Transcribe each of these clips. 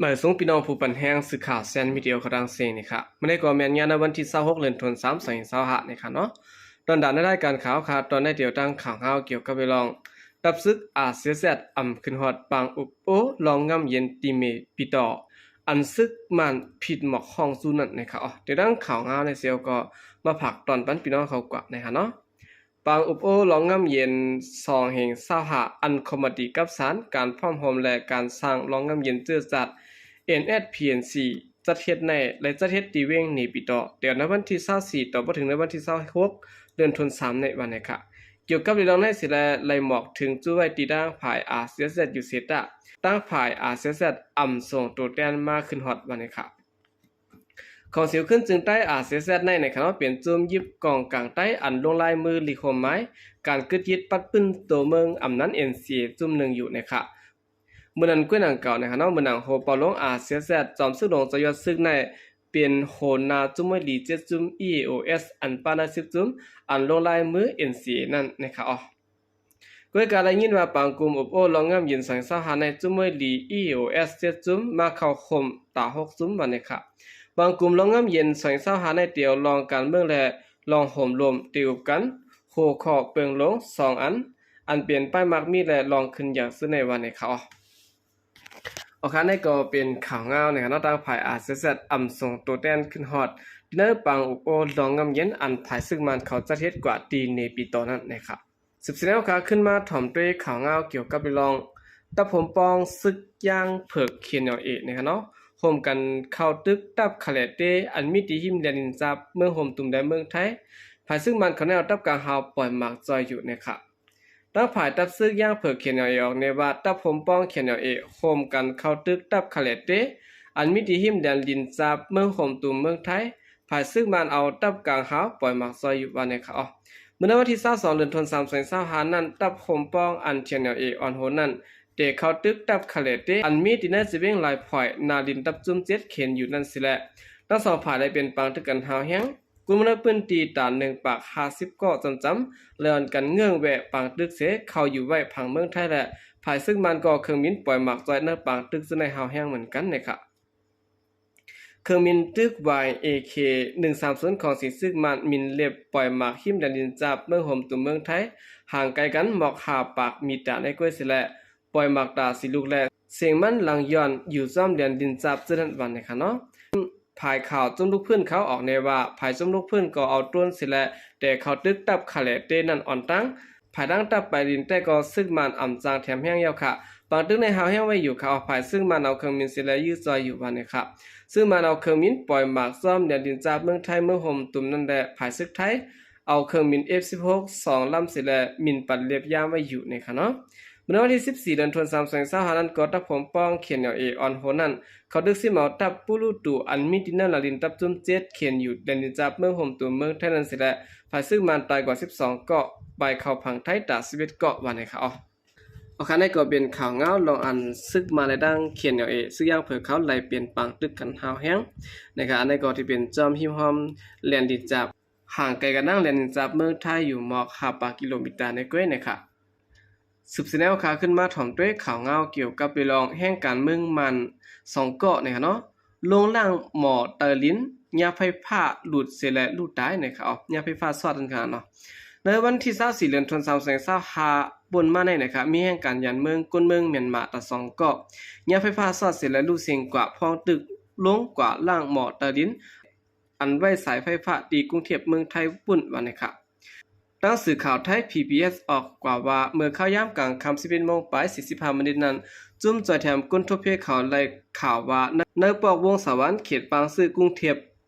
ໝາຍສວງພີ່ນ້ອງຜູ້ປັນແຮງສື່ຂ່າວແຊນມີດີໂອຂອງທາງເຊງນີ້ຄ່ະ. ມື້ນີ້ກໍແມ່ນຍາມໃນວັນທີຊາວຫົກ ເດືອນທັນວາ ສອງພັນຊາວຫ້ານີ້ຄ່ະເນາະ. ຕອນດານໃນລາຍການຂ່າວຄ່ະ ຕອນໃນດຽວຕັ້ງຂ່າວເຮົາກ່ຽວກັບເລື່ອງ ຕັບຊຶກ ອາຣ໌ເອສເອສ ອ່ຳຂຶ້ນຮອດປາງອຸບໂອ້ລອງງາມເຢັນຕີເມປີຕໍ່ ອັນຊຶກມ່ານຜິດໝອກຫ້ອງຊູ້ນັ້ນນີ້ຄ່ະ. ດຽວຕັ້ງຂ່າວເຮົາໃນເຊວກໍມາຝາກຕອນປັນພີ່ນ້ອງເຂົາກວ່ານີ້ຄ່ະເນາະ. ປາງອຸບໂອ້ລອງງາມເຢັນ ສອງເຮັງຊາວຫ້າ ອັນຄອມມາຕີກັບສານການພ້ອມຮ່ວມ ແລະ ການສ້າງລອງງາມເຢັນເຈີຈາດ ເອັນເອສພີເອັນຊີ ຈັດເຮັດໃນ ແລະ ຈັດເຮັດທີ່ເວງເນປີຕໍ່ ແຕ່ໃນວັນທີຊາວສີ່ ຕໍ່ມາເຖິງໃນວັນທີຊາວຫົກ ເດືອນທັນວານີ້ວ່າແນ່ຄ່ະ. ກ່ຽວກັບເລື່ອງໃນຊິແລ ໄລ່ໝອກເຖິງຈຸໄວ້ທີ່ທາງຝ່າຍ ອາຣ໌ເອສເອສ ຢູ່ເຊຕາ ທາງຝ່າຍ ອາຣ໌ເອສເອສ ອ່ຳສົ່ງໂຕແທນມາຂຶ້ນຮອດວ່າແນ່ຄ່ະ. ຂອງສິວຂຶ້ນຈຶ່ງໃຕ້ ອາຣ໌ເອສເອສ ໃນນະຄະເນາະ ເປັນຈຸ້ມຢິບກອງກາງໃຕ້ ອັນລົງລາຍມືລິກໂຮມໝາຍ ການກຶດຍຶດປັດປື້ມໂຕເມືອງອຳນານ ເອັນຊີເອ ຈຸ້ມໜຶ່ງຢູ່ນະຄະ. ມື້ນັ້ນກ້ວຍໜັງເກົ່ານະຄະເນາະ ເມືອງໂຮເປົາຫຼົງ ອາຣ໌ເອສເອສ ຈອມຊຶກຫຼວງຈອມຍອດຊຶກໃນ ເປັນຫົວໜ້າຈຸ້ມມວຍລີເຈັດຈຸ້ມ ອີເອໂອເອສ ອັນປະນາຊຶກຈຸ້ມ ອັນລົງລາຍມື ເອັນຊີເອ ນັ້ນນະຄະ. ກ້ວຍກະໄດ້ຍິນວ່າ ປາງກຸ່ມອົບໂອ້ລອງງາມເຢັນ ສອງພັນຊາວຫ້າ ໃນຈຸ້ມມວຍລີ ອີເອໂອເອສ ເຈັດຈຸ້ມ ມາເຂົ້າໂຄມຕາຫົກຈຸ້ມວ່າແນ່ຄ່ະ. ບາງກຸ່ມລອງງາມເຢັນ ສອງພັນຊາວຫ້າ ໃນຕຽວລອງການເມືອງ ແລະ ລອງໂຮມລົມ ຕີອຸບກັນ ຫົວຂໍ້ເປິງລົງສອງອັນ ອັນເປັນປ້າຍມັກມີ ແລະ ລອງຂຶ້ນຢາກຊື້ໃນວ່າແນ່ຄ່ະ. ໂອເຄ ນີ້ກໍເປັນຂ່າວງາວນະຄະເນາະ ທາງຝ່າຍ ອາຣ໌ເອສເອສ ອ່ຳສົ່ງໂຕແທນຂຶ້ນຮອດ ດິນເນີປາງອຸບໂອ້ລອງງາມເຢັນ ອັນຝ່າຍຊຶກມ່ານເຂົາຈັດເຮັດກວ່າທີ່ເນປີຕໍ່ນັ້ນນະຄະ. ສືບສະແນວຂາຂຶ້ນມາຖອມດ້ວຍຂ່າວງາວກ່ຽວກັບເລື່ອງ ຕັບໂຮມປ້ອງຊຶກຢ່າງເຜິກ ເຄເອັນແອລເອ ນະຄະເນາະ ຮ່ວມກັນເຂົ້າຕຶກຕັບຄາແລເຕ ອັນມີທີ່ຮິມແດນດິນຈາບ ເມືອງໂຮມຕຸມ ແລະ ເມືອງໄທ ຝ່າຍຊຶກມ່ານເຂົາແນວຕັບກາງຮາວປ່ອຍໝາກຈອຍຢູ່ນະຄະ. ທາງຝ່າຍຕັບຊຶກຢ່າງເຜິກ ເຄເອັນແອລເອ ອອກແນວວ່າ ຕັບໂຮມປ້ອງ ເຄເອັນແອລເອ ໂຮມກັນເຂົ້າຕຶກຕັບຄາແລເຕ ອັນມີທີ່ຮິມແດນດິນຈາບ ເມືອງໂຮມຕຸມ ເມືອງໄທ ຝ່າຍຊຶກມ່ານເອົາຕັບກາງຮາວປ່ອຍໝາກຈອຍຢູ່ວ່າແນ່ຄ່ະ. ເມື່ອໃນວັນທີຊາວສອງ ເດືອນທັນວາ ສອງພັນຊາວຫ້າ ນັ້ນ ຕັບໂຮມປ້ອງ ອັນ ເຄເອັນແອລເອ ອ່ອນໂຮນັ້ນ ເຕະເຂົ້າຕຶກຕັບຄາແລເຕ ອັນມີທີ່ໃນເຊເວັງລາຍພອຍ ໜ້າດິນຕັບຈຸ້ມເຈັດ ເຄເອັນຢູ ນັ້ນຊິແລະ ທັງສອງຝ່າຍໄດ້ເປັນປາງຕຶກກັນຮາວແຮງ. ກຸ່ມໃນພື້ນທີ່ຕານໜຶ່ງປາກຫ້າສິບເກາະຈຳໆ ແລະ ອ່ອນກັນເງື່ອງແວະປາງຕຶກເສ ເຂົ້າຢູ່ໄວ້ຝັ່ງເມືອງໄທ ແລະ ຝ່າຍຊຶກມ່ານກໍເຄື່ອງບິນປ່ອຍໝາກຈອຍໃນປາງຕຶກ ຈະໄດ້ຮາວແຮງເໝືອນກັນນະຄະ. ເຄື່ອງບິນຕຶກ ວາຍເອເຄ ໜຶ່ງສາມສູນ ຂອງສີຊຶກມ່ານ ບິນເລັບປ່ອຍໝາກຮິມແດນດິນຈາບ ເມືອງໂຮມຕຸມ ເມືອງໄທ ຫ່າງໄກກັນໝອກຫ້າປາກມີຕາໃນກ້ວຍເສ ແລະ ປ່ອຍໝາກຕາສີລູກ ແລະ ເສັງມັນຫຼັງຢ່ອນຢູ່ຊ້ອມແດນດິນຈາບ ເຊັ່ນນັ້ນວ່າແນ່ຄ່ະເນາະ. ຝ່າຍຂ່າວຈຸ້ມລູກພື້ນເຂົາອອກແນວວ່າ ຝ່າຍຈຸ້ມລູກພື້ນກໍເອົາໂດຣນເສ ແລະ ແຕ່ເຂົ້າຕຶກຕັບຄາແລເຕນັ້ນອ່ອນຕັ້ງ ພາຍຫຼັງຕັບໄປດິນ ແຕ່ກໍຊຶກມ່ານອຳຈ້າງແຖມແຮງແລ້ວຄ່ະ. ປາງຕຶກໃນຮາວແຮງໄວ້ຢູ່ຄ່ະ ຝ່າຍຊຶກມ່ານເອົາເຄື່ອງບິນເສ ແລະ ຢື້ອຈອຍຢູ່ວ່າແນ່ຄ່ະ. ຊຶກມ່ານເອົາເຄື່ອງບິນປ່ອຍໝາກຊ້ອມແດນດິນຈາບ ເມືອງໄທ ເມືອງໂຮມຕຸມນັ້ນ ແລະ ຝ່າຍຊຶກໄທ ເອົາເຄື່ອງບິນ ເອັຟສິບຫົກ ສອງລຳເສ ແລະ ບິນປັນເລັບຢາມໄວ້ຢູ່ນະຄະເນາະ. ເມື່ອໃນວັນທີສິບສີ່ ເດືອນທັນວາ ສອງພັນຊາວຫ້າ ນັ້ນກໍ ຕັບໂຮມປ້ອງ ເຄເອັນແອລເອ ອ່ອນໂຮນັ້ນ ເຂົ້າຕຶກຊິມເອົາຕັບປູລຸຕູ ອັນມີທີ່ເນີນລາວດິນຕັບຈຸ້ມເຈັດ ເຄເອັນຢູ ແດນດິນຈາບ ເມືອງໂຮມຕຸມ ເມືອງໄທນັ້ນເສ ແລະ ຝ່າຍຊຶກມ່ານຕາຍກວ່າສິບສອງເກາະ ບາຍເຂົ້າຝັ່ງໄທຕາສິບເອັດເກາະວ່າແນ່ຄ່ະ. ໂອເຄ ນີ້ກໍເປັນຂ່າວງາວລອງອັນຊຶກມານໃນທາງ ເຄເອັນແອລເອ ຊຶກຢ່າງເຜິກເຂົາໄລ່ເປັນປາງຕຶກກັນຮາວແຮງນະຄະ. ອັນນີ້ກໍທີ່ເປັນຈອມຮິມຮ່ອມແດນດິນຈາບ ຫ່າງໄກກັນນຳແດນດິນຈາບເມືອງໄທຢູ່ໝອກຫ້າປາກກິໂລມີຕາໃນກ້ວຍນະຄະ. ສືບສະແນວຂາຂຶ້ນມາຖອມດ້ວຍຂ່າວງາວກ່ຽວກັບເລື່ອງແຫ່ງການເມືອງມ່ານສອງເກາະນະຄະເນາະ ລົງລ້າງໝໍ້ເຕີລິນ ຍາໄຟຟ້າຫຼຸດເສ ແລະ ລູກຕາຍນະຄະ ຍາໄຟຟ້າຊອດນັ້ນຄ່ະເນາະ. ໃນວັນທີຊາວສີ່ ເດືອນທັນວາ ສອງພັນຊາວຫ້າ ປົນມາໃນນະຄະ ມີແຫ່ງການຍານເມືອງ ກົ້ນເມືອງມຽນມາຕາສອງເກາະ ຍາໄຟຟ້າຊອດເສ ແລະ ລູກເສັງກວ່າພ້ອງຕຶກລົງກວ່າລ້າງໝໍ້ເຕີລິນ ອັນໄວ້ສາຍໄຟຟ້າທີ່ກຸງເທບເມືອງໄທປຸ້ນວ່າແນ່ຄ່ະ. ຕາມສື່ຂ່າວໄທ ພີບີເອສ ອອກກວ່າວ່າ ເມື່ອຄາວຍາມກາງຄ່ຳ ສິບເອັດໂມງປາຍ ສີ່ສິບຫ້າມິນິດນັ້ນ ຈຸ້ມຈອຍແຖມກົ້ນທົບເພເຂົາໄດ້ຂ່າວວ່າ ໃນ ໃນປອກວົງສະຫວັນ ເຂດປາງຊື່ ກຸງເທບ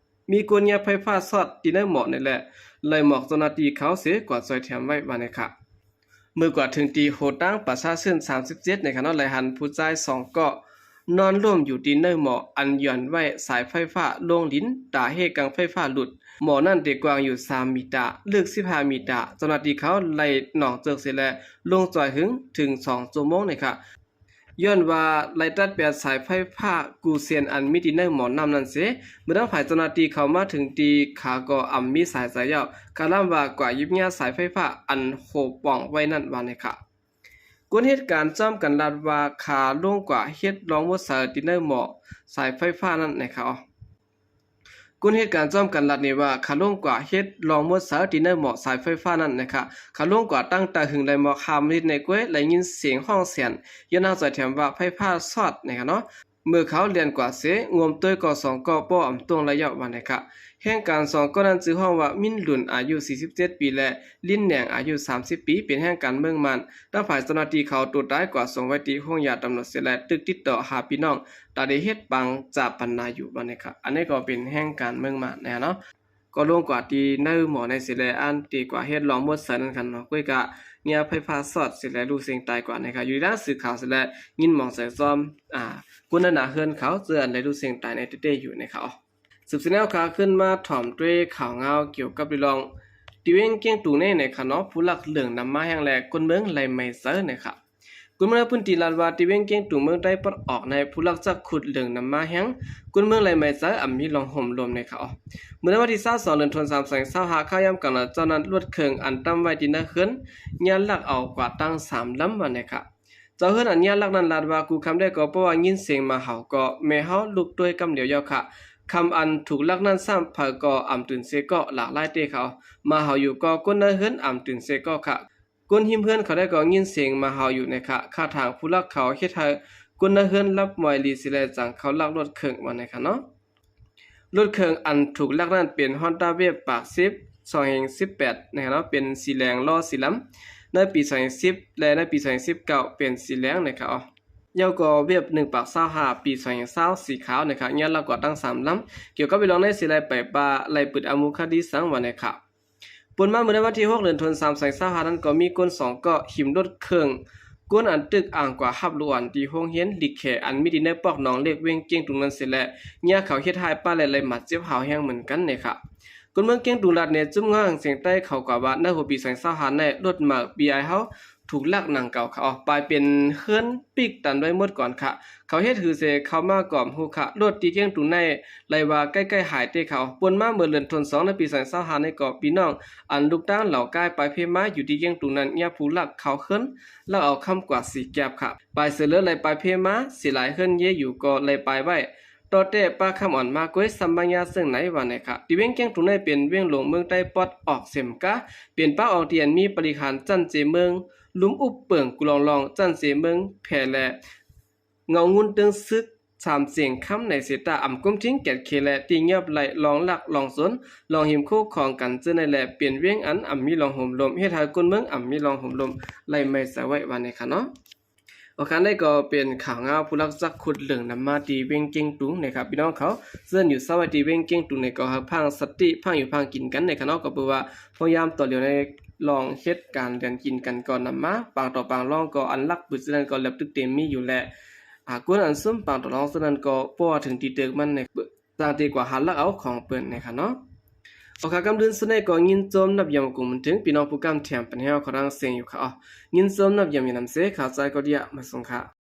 ມີກ້ວນຍາໄຟຟ້າຊອດທີ່ໃນໝໍ້ນີ້ແຫຼະ ໄລ່ໝອກເຈົ້າໜ້າທີ່ເຂົາເສກວ່າຈອຍແຖມໄວ້ວ່າແນ່ຄ່ະ. ເມື່ອກວ່າເຖິງທີ່ໂຮຕັງປະຊາຊື່ນ ສາມສິບເຈັດ ໃນຂະນະໄລ່ຫັນຜູ້ຊາຍສອງເກາະ ນອນລົ້ມຢູ່ທີ່ເນີ່ໝໍ້ ອັນຢອນໄວ້ສາຍໄຟຟ້າລົງດິນ ຕາເຮກາງໄຟຟ້າຫຼຸດ. ໝໍ້ນັ້ນເດກວ້າງຢູ່ສາມມີຕາ ເລິກສິບຫ້າມີຕາ. ເຈົ້າໜ້າທີ່ເຂົາໄລ່ໜອງເຈິກເສແລະ ລົງຈອຍຫຶງເຖິງສອງຊົ່ວໂມງນີ້ຄ່ະ. ຍ້ອນວ່າໄລ່ຕັດແປດສາຍໄຟຟ້າກູເຊັນ ອັນມີທີ່ເນີ່ໝໍ້ນ້ຳນັ້ນເສ. ເມື່ອທາງຝ່າຍເຈົ້າໜ້າທີ່ເຂົາມາເຖິງທີ່ ຂາກໍອຳມີສາຍໃຈແລ້ວ ກະລຳວ່າກວ່າຢິບຍາສາຍໄຟຟ້າ ອັນໂຮປ່ອງໄວ້ນັ້ນວ່າແນ່ຄ່ະ. ຄົນເຮັດການຈ້ອມກັນລັດວ່າ ຂາລົງກວາເຮັດລອງໝົດໃສທີ່ໃນໝໍ້ສາຍໄຟຟ້ານັ້ນນະຄະ. ຄົນເຮັດການຈ້ອມກັນລັດນີ້ວ່າ ຂາລົງກວາເຮັດລອງໝົດໃສທີ່ໃນໝໍ້ສາຍໄຟຟ້ານັ້ນນະຄະ. ຂາລົງກວາຕັ້ງແຕ່ຫຶງໄດ້ໝໍ້ ຫ້າມາທິດໃນກ້ວຍ ໄດ້ຍິນສຽງຮ້ອງແສນ ຍ້ອນນັກຊ່ອຍແຖມວ່າໄຟຟ້າຊອດນະຄະເນາະ. ເມື່ອເຂົາແລ່ນກວາເສ ງວມໂຕ້ຍກໍສອງກໍບໍ່ອຳຕົງໄລຍະວ່ານະຄະ. ແຮງການສອງກໍນັ້ນຊື່ຮ້ອງວ່າ ມິນລຸນ ອາຍຸສີ່ສິບເຈັດປີ ແລະ ລິນແໜງ ອາຍຸສາມສິບປີ ເປັນແຮງການເມືອງມ່ານ. ທາງຝ່າຍເຈົ້າໜ້າທີ່ເຂົາໂຕຕາຍກວາສົ່ງໄວ້ທີ່ໂຮງຢາຕຳຫຼວດເສແລະ ຕຶກຕິດຕໍ່ຫາພີ່ນ້ອງ ຕາໄດ້ເຮັດປາງຈາປະນາຢູ່ວ່ານະຄະ. ອັນນີ້ກໍເປັນແຮງການເມືອງມ່ານນະເນາະ. ກໍລົງກວາທີ່ໃນໝໍ້ໃນເສແລ ອັນທີ່ກວາເຮັດລອງໝົດໃສນັ້ນຄັນເນາະ. ກ້ວຍກະເຫຍື່ອໄຟຟ້າຊອດເສແລ ລູກເສັງຕາຍກວ່ານະຄະ. ຢູ່ໃນສື່ຂ່າວເສແລ ຍິນໝອງໃສຊອມ ອ່າ ຄົນໃນໜ້າເຮືອນເຂົາເຈີອັນໄດ້ລູກເສັງຕາຍໃນເຕໆຢູ່ນະຄະ. ສືບສະແນວຂາຂຶ້ນມາຖອມດ້ວຍຂ່າວງາວກ່ຽວກັບເລື່ອງ ທີ່ວຽງກຽງຕຸງນີ້ນະຄະເນາະ. ຜູ້ລັກເລື່ອງນຳມາແຮງ ແລະ ຄົນເມືອງໄລ່ໄໝ້ໃສ່ນະຄະ. ຄົນເມືອງໃນພື້ນທີ່ລາດວ່າ ທີ່ວຽງກຽງຕຸງເມືອງໃຕ້ປອດອອກໃນ ຜູ້ລັກຈັກຂຸດເລື່ອງນຳມາແຮງ ຄົນເມືອງໄລ່ໄໝ້ໃສ່ອຳມີລອງໂຫມລົມນະຄະ. ເມື່ອໃນວັນທີຊາວສອງ ເດືອນທັນວາ ສອງພັນຊາວຫ້າ ຄາວຍາມກາງນານເຈົ້ານັ້ນ ລົດເຄື່ອງອັນຕຳໄວ້ທີ່ໜ້າເຮືອນ ຍາດລັກເອົາກວາຕັ້ງສາມລຳວ່ານະຄະ. ເຈົ້າເຮືອນອັນຍາດລັກນັ້ນລາດວ່າ ກູຄຳໄດ້ກໍເພາະວ່າຍິນສຽງໝາເຫົ່າກໍແມ່ເຮົາລຸກໂຕ້ຍກຳດຽວເຈົ້າຄະ. ຄຳອັນຖືກລັກນັ້ນຊ້ຳ ໃຜກໍອຳຕື່ນເຊກໍຫຼາກຫຼາຍເຕຄະ. ໝາເຫົ່າຢູ່ກໍຄົນໃນເຮືອນອຳຕື່ນເຊກໍຄະ. ຄົນຮິມເຮືອນເຂົາໄດ້ກໍຍິນສຽງໝາເຫົ່າຢູ່ນະຄະ. ທ່າທາງຜູ້ລັກເຂົາເຮັດໃຫ້ຄົນໃນເຮືອນຫຼັບໝ້ອຍລີເສແລ ຈັ່ງເຂົາລັກລົດເຄື່ອງວ່ານະຄະເນາະ. ລົດເຄື່ອງອັນຖືກລັກນັ້ນເປັນ Honda Wave ປາກສິບ ສອງພັນສິບແປດນະຄະເນາະ ເປັນສີແດງ ລໍ້ສີ່ລຳ ໃນປີສອງພັນສິບ ແລະ ໃນປີສອງພັນສິບເກົ້າເປັນສີແດງນະຄະ. ແລ້ວກໍ Wave ໜຶ່ງປາກຊາວຫ້າ ປີສອງພັນຊາວ ສີຂາວນະຄະ. ຍາດລັກກວາຕັ້ງສາມລຳ. ກ່ຽວກັບເລື່ອງໃນເສແລໄປປ່າໄລ່ປືດອາວຸຄະດີສັງວ່ານະຄະ. ປົນມາເມື່ອໃນວັນທີຫົກ ເດືອນທັນວາ ສອງພັນຊາວຫ້ານັ້ນ ກໍມີຄົນສອງກໍຫິມລົດເຄື່ອງ ຄົນອັນຕຶກອ່າງກວາຮັບລູກອ່ອນທີ່ໂຮງຮຽນລິກແຂ ອັນມີທີ່ໃນປອກໜອງເລັກ ວຽງກຽງຕຸງນັ້ນເສແລ ຍາດເຂົາເຮັດຮ້າຍປ້າ ແລະ ໄລ່ໝາດເຈັບຫ້າວແຮງເໝືອນກັນນະຄະ. ຄົນເມືອງກຽງຕຸງລາດແນ ຈຸ້ມງອງສຽງໃຕ້ເຂົາກວ່າວ່າ ໃນຫົວປີສອງພັນຊາວຫ້າໃນ ລົດໝາກ ບີໄອ ເຮົາ ຖືກລັກໜັງເກົ່າຄະ. ອອກປາຍເປັນເຮືອນປິກຕັນໄວ້ໝົດກ່ອນຄະ. ເຂົາເຮັດຫືເສເຂົ້າມາກໍບໍ່ຮູ້ຄະ. ລົດທີ່ກຽງຕຸງໃນ ໄລ່ວ່າໃກ້ໆຫາຍເຕຄະ. ປົນມາເມື່ອເດືອນທັນວາ ສອງ ໃນປີສອງພັນຊາວຫ້ານີ້ກໍ ພີ່ນ້ອງອັນລຸກຕາງເຫຼົ່າກາຍປາຍເພມາຢູ່ທີ່ກຽງຕຸງນັ້ນ ຍາດຜູ້ລັກເຂົ້າເຮືອນ ລັກເອົາຄຳກວາສີແກບຄະ. ປາຍເສເລີໄລ່ປາຍເພມາ ເສຍຫຼາຍເຮືອນເຢຢູ່ກໍໄລ່ປາຍໄວ້ ຕໍ່ແຕ່ປ້າຄຳອ່ອນມາກ້ວຍ ຊ້ຳມາຍາເຊິ່ງໃນວ່ານະຄະ. ທີ່ວຽງກຽງຕຸງໃນເປັນວຽງຫຼວງເມືອງໃຕ້ປອດອອກເສມກາ ເປັນປາກອອກທີ່ອັນມີປະລິຫານຈັນເຈເມືອງ ລຸ່ມອຸບເປິງ ກຸລອງລອງ ຈັນເຈເມືອງ ແພ ແລະ ເງົາງຸ່ນເຕີງຊຶກ ສາມເສງຄຳໃນເສຕາ ອຳກຸມທິງແກດເຄ ແລະ ທີ່ຍອບໄລ່ລອງລັກລອງໂຈນ ລອງຫິມໂຄຂອງກັນເຈີໃນແລ ເປັນວຽງອັນອຳມີລອງໂຫມລົມ ເຮັດໃຫ້ຄົນເມືອງອຳມີລອງໂຫມລົມ ໄລ່ໄໝ້ໃສ່ໄວ້ວ່ານະຄະເນາະ. ໂອເຄ ອັນນີ້ກໍເປັນຂ່າວງາວຜູ້ລັກຈັກຂຸດເລື່ອງນຳມາທີ່ວຽງກຽງຕຸງນະຄະ ພີ່ນ້ອງເຂົາ ເຊິ່ງຢູ່ເຊົາໄວ້ທີ່ວຽງກຽງຕຸງນີ້ກໍໃຫ້ພາງສະຕິ ພາງຢູ່ພາງກິນກັນນະຄະເນາະ. ກໍເພາະວ່າພະຍາຍາມຕໍ່ຫຼຽວໃນລອງເຮັດການເດືອນກິນກັນກໍນຳມາ ປາງຕໍ່ປາງລອງກໍອັນລັກປືດເຊັ່ນນັ້ນກໍແລັບຕຶກເຕັມມີຢູ່ແລະ ອາ ກົນອັນຊຸມປາງຕໍ່ລອງເຊັ່ນນັ້ນກໍບໍ່ວ່າເຖິງທີ່ເຕີກມັນໃນ ສ້າງທີ່ກວ່າຫາລັກເອົາຂອງເພິ່ນນະຄະເນາະ. ໂອເຄ ກຳດື່ນສຸດໃນກໍຍິນຊົມນັບຢາມກົງບຸນເຖິງ ພີ່ນ້ອງຜູ້ກຳແຖມປັນແຮວເຂົາທັງເສັງຢູ່ຄະ. ຍິນຊົມນັບຢາມຢູ່ນຳເສ ຂ້າໃຈກໍດຽມາສົ່ງຄະ.